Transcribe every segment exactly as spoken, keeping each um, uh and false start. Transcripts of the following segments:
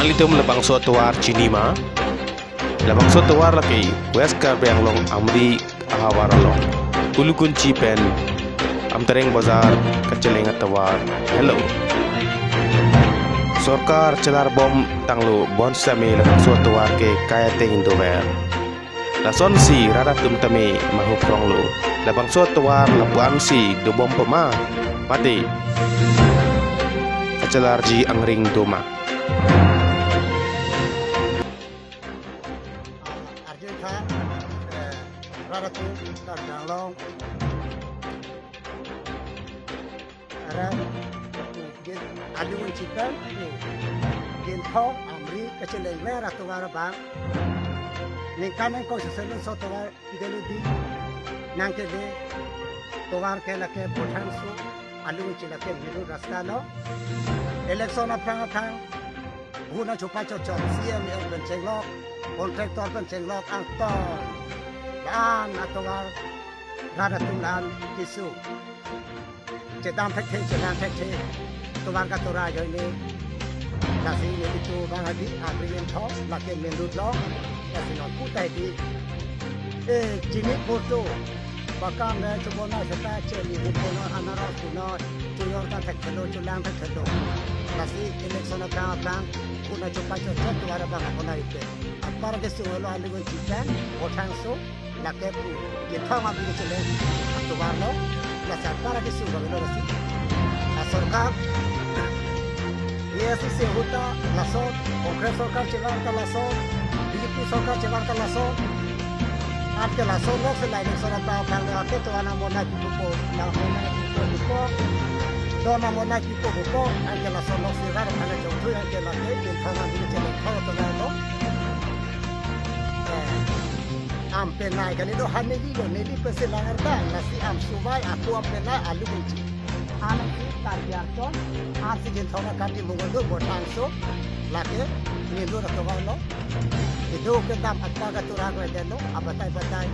Nanglitum labangso atovar chini ma? Labangso atovar lake West Karbi Anglong Amri ahavar along, Kulukunchi pen Amtereng Bazar kacheleng atovar helo. Sorkar chelar bom tanglo bonsitame labangso atovar ke kai ateng dover. Lasonsi rat atum tame mahuphronglo. Labangso atovar lapuansi dobom pama, mate kachelarji angring doma? Arjutha, eh, rat atum, Karbi Anglong, arat, Gin, Alukunchi pen, Ginthong Amri kachelengver atovar abang. Ningkan ningkong seselen so tovar P W D nangkele, tovar ke lake Bothangsong, Alukunchi lake middle rasta lo. Election aphrang aphrang buna chupa chochot, C M M pen chenglok, contractor pen chenglok, angton la-an atovar rat atum la-an kesung. Chedam thekthe, chedam thekthe. Tovar katura ajoine. Lasi nelitum abang hadi, Amri Ginthong, lake main road lo. Lasi non pu tahai di. Eh, chini photo. Bakam le chubona seta cheni, hupono, anaros puno, chuyor ta thekthelo, chulang thekthelo. Lasi election aphrang aphrang, buna chupa chochot tovar abang abona ipe. Apar kesung lo Alukunchi pen, Bothangsong, lake pu, Ginthong Amri kacheleng atovar lo, lasi apar kesung lo lasi. A sorkar, A I C C ahut ta lason, Congress sorkar chelang ta lason, B J P sorkar chelang ta lason, anke lason lok si la election aphrang aphrang lo ake tovar nangmonai pipo, nangmonai pipo pipo, don nangmonai pipo pipo, anke lason lok si rat aphan kachongthui anke lake Ginthong Amri kacheleng thor atovar lo. Eh, am penai kali do, ha neli lo, neli pensi langar ta, lasi am suvai, ako am penai Alukunchi. Ansi Karbi Arton, ansi Ginthong Amri kati mungan do, Bothangsong, lake main road atovar lo. Kedo kedam apa katura ko edetlo, abatai batai,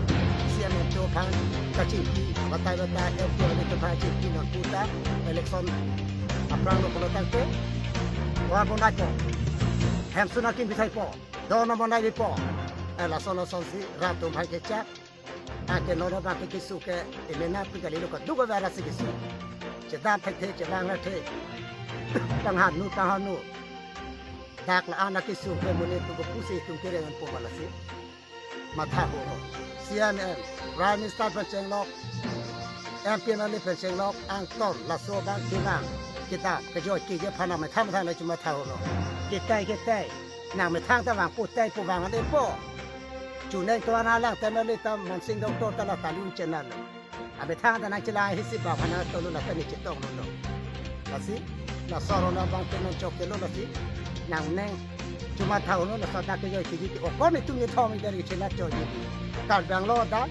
C M M atum aphan kachingki, abatai batai, M P atum aphan kachingki, non pu ta, election aphrang lo pulo tangte, tovar bonai po, hem suna kim bisai po, don nangmonai bi po. Eh, lason lasonsi rat atum aphan kechak. Anke non abang ke kesung ke emena pi kali lo, kaduk aver si kesung. Chedam thekthe, chevang thekthe. Panghanu, panghanu. Dak la-an akesung ke monit atum kopusi itum kereng an po ma lasi. Matha ho. C M M, Prime Minister pen chenglok, M P M L A pen chenglok, angton laso abang kevang, kedam, kejoi keji aphan nangmethang methang nangchimatha ho. Ketai ketai, nangmethang ta vangpo, tei po, vang ade po. Chuneng tovar nanglang ta M L A ta, Mansing Doctor ta la talun chenal lo. Amethang ta nangchelang ahisi bang aphan nangtolo, la ta ne chetong lo lo. Lasi, laso aron abang ke non chokchelo lasi, nangneng chimatha ho, laso dak kejoi keji ke okon itum nithom ider kechenat choi keji. Karbi Anglong adak,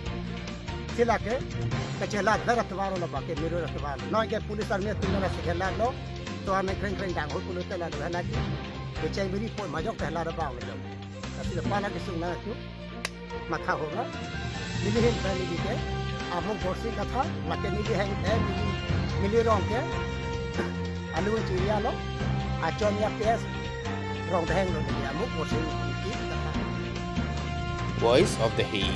si lake kachelatver atovar lo, bang ke middle atovar lo. Non ke police army atum lasi chelat lo, tovar nangkreng kreng dang ho pulote la do hana ke. Kecheng biri po majok chelat abang lo. Lasi la pana kesung nangtum matha ho na. Neli ahin pen neli ke, Amuk Borsing Kathar, lake neli ahin, eh, neli, neli rong ke Alukunchi area lo, Achom ya P S, rong daheng lo neli, Amuk Borsing Kathar. Voice of the Hill.